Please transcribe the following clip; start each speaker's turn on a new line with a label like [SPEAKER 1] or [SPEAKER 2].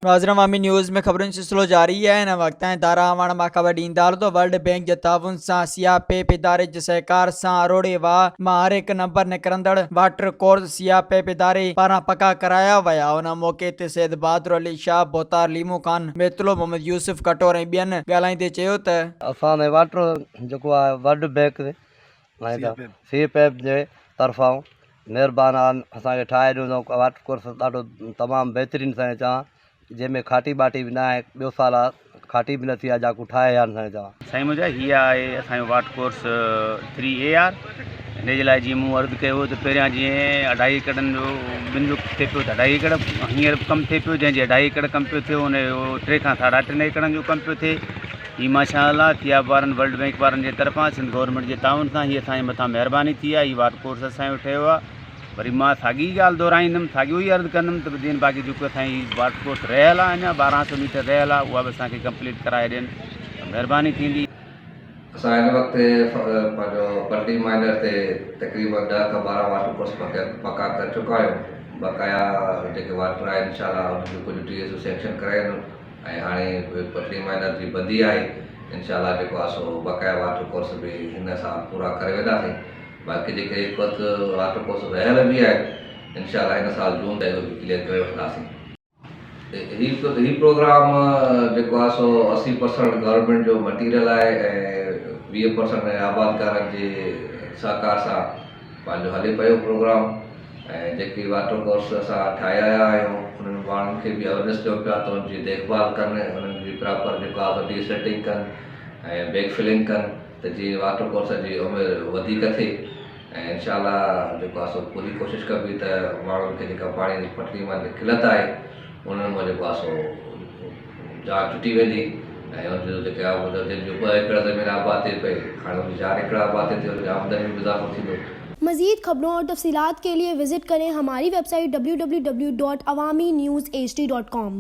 [SPEAKER 1] ناظرين عوامي نيوز ۾ خبرن جو سلسلو جاري آهي هن وقت تائين دارا اعواڻ مان خبر ڏيندا هلون ته ورلڊ بينڪ جي تعاون سان سي آء پي پي اداري جي سهڪار سان اروڙي واهه مان هر هڪ نمبر نڪرندڙ water course C I P P اداري پاران پڪا ڪرايا ويا ان موقعي تي سيد بهادر علي شاهه ڀوتار ليمو خان ميتلو محمد يوسف ڪٽور ۽ ٻين ڳالهائيندي چيو ته.
[SPEAKER 2] اسان ۾ واٽر جيڪو آهي ورلڊ بينڪ ۽ سي پيپ جي طرفان مهربان آ اسان کي ٺاهي ڏنو اٿئون واٽر ڪورس ڏاڍو تمام بهترين سائين چوان جنهن ۾ کاٽي ٻاٽي به نه آهي ٻيو سال آ کاٽي به نه ٿي آ جاڪو ٺاهي آيا آهن سائين چوان.
[SPEAKER 3] سائين منهنجا هي آهي اسان جو واٽر ڪورس ٿري اي آر هن جي لاء جيئن مون عرض ڪيو هو ته پهريان جيئن اڍائي ايڪڙن جو ٻن جو ٿئي پيو ته اڍائي ايڪڙ هينئر به ڪم ٿئي پيو جنهن جي اڍائي ايڪڙ ڪم پيو ٿئي ان جو ٽي کان ساڍا ٽن ايڪڙن جو ڪم پيو ٿئي هي ماشاء الله ٿياب وارن ورلڊ بئنڪ وارن جي طرفان سنڌ گورنمينٽ جي تعاون سان هي اسان جي مٿان مهرباني ٿي آهي هي واٽر ڪورس اسان جو ٺهيو آهي وري مان ساڳي ئي ڳالهه دهرائيندم ساڳيو ئي عرض ڪندم ته بدين باقي جيڪو اسان جي واٽر ڪورس رهيل آهي اڃا 12 سو ميٽر رهيل آهي اها به اسان کي ڪمپليٽ ڪرائي ڏين ته مهرباني ٿيندي.
[SPEAKER 4] اسان هن وقت پنهنجو پلٽي مائنر تي تقريبن 10 کان 12 واٽر ڪورس پڪا ڪري چڪا آهيون بقايا جيڪي واٽر آهن انشاء الله انهن جو ڪجهه ڊي ايس او سينڪشن ڪرايون ۽ هاڻي پٽلي مائنر جي بندي آهي انشاء الله جيڪو آهي سو بقايا واٽر ڪورس به هن سال پورا ڪري وينداسين باقي جيڪي ڪجهه واٽر ڪورس رهيل به آهن انشاء الله هن سال جون تائين اهي به ڪليئر ڪري وٺنداسين. هي هي پروگرام جيڪو آهي سو 80 پرسنٽ گورنمينٽ جو مٽيريل آهي ۽ 20 پرسنٽ آبادگارن جي سهڪار سان پنهنجو هلي پيو پروگرام ۽ جيڪي واٽر ڪورس اسان ٺاهي آيا آهيون انهن ماڻهن کي به اويرنيس ڏيون پيا ته ان جي ديک ڀال ڪن انهن جي پراپر جيڪو آهي سو ڊي سيٽنگ ڪن ۽ بيڪ فلنگ ڪن ته جيئن واٽر ڪورس جي عمر وڌيڪ ٿئي ۽ انشاء الله جيڪو آهي سو پوري ڪوشش ڪبي ته ماڻهن کي جيڪا پاڻي جي پٽڙي مان قلت آهي انهن مان جيڪو آهي سو جان ڇٽي ويندي ۽ ان جو جيڪي آهي جن جو ٻه ايڪڙ زمين آباد ٿئي پئي هاڻي ان جي چار ايڪڙ آباد ٿئي ٿي ان جي آمدني ۾ به اضافو ٿيندو.
[SPEAKER 5] مزيد خبرون اور تفصيلات کے لئے وزٽ ڪرين ھماري web site www.awamiNewsHD.com.